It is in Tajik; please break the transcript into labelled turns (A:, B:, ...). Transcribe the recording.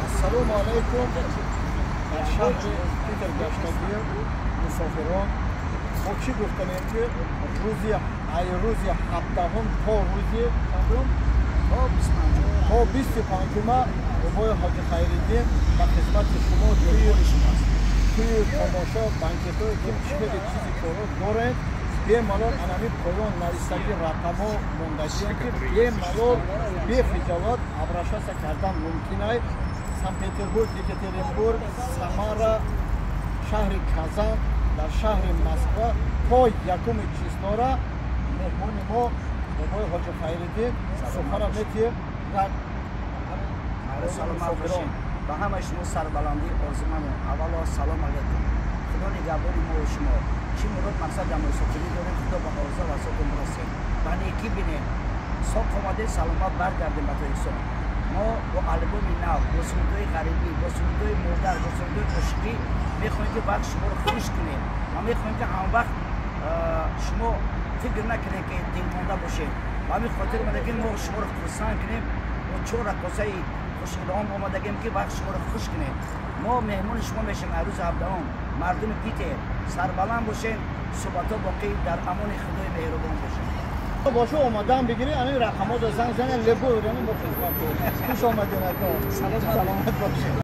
A: Ассалому алайкум. Дар шаҳри Питер гаштагӣ мусофирон мо чӣ гуфтанем, ки рӯзи ай рӯзи 17-ум то рӯзи чандум, то 25-ума бобои Ҳоҷи Хайриддин ба хизмати шумо туи тамошо, банкетҳое ки чӣ хеле чизи коро доред, бемалол анами поён навистагӣ рақамҳо мондагием, ки бемалол бехиҷолат обращаться кардан мумкин ай. Санкт-Петербург, Екатеринбург, Самара, шаҳри Казан, дар шаҳри Москва то якуми числора меҳмони мо бобои Ҳоҷи Хайриддин. Сухана метиҳем.
B: Саломат бошед, ба ҳамаи шумо сарбаландӣ орзумандам. Аввало, салом алайкум, Худо нигаҳбони мо шумо. Чӣ мурод, мақсад дар мусофирӣ дорем, Худо ба орзу васотон бирасем, ба некӣ бинем. Соқ омадем, саломат баргардем ба Тоҷикистон. Мо бо албоми нав, бо сурудҳои ғарибӣ, бо сурудҳои модар, бо сурудҳои ошиқӣ мехоҳем, ки вақт шуморо хуш кунем ва мехоҳем, ки ҳамвақт шумо фикр накунем, ки дилмонда бошем. Ба ҳамин хотир омадагем, мо шуморо хурсанд кунем. Бо чор раққосаи хушилом омадагем, ки вақт шуморо хуш кунем. Мо меҳмони шумо мешем аз рӯзи 17-ум. Мардуми Питер, сарбаланд бошем, суҳбатҳо боқӣ, дар амони Худои меҳрубон бошем.
A: Бошу, омадан бигирӣ, ани рақамҳо занг занед, лебо мо хизмат. Хуш омадед, ака, саломат бошед.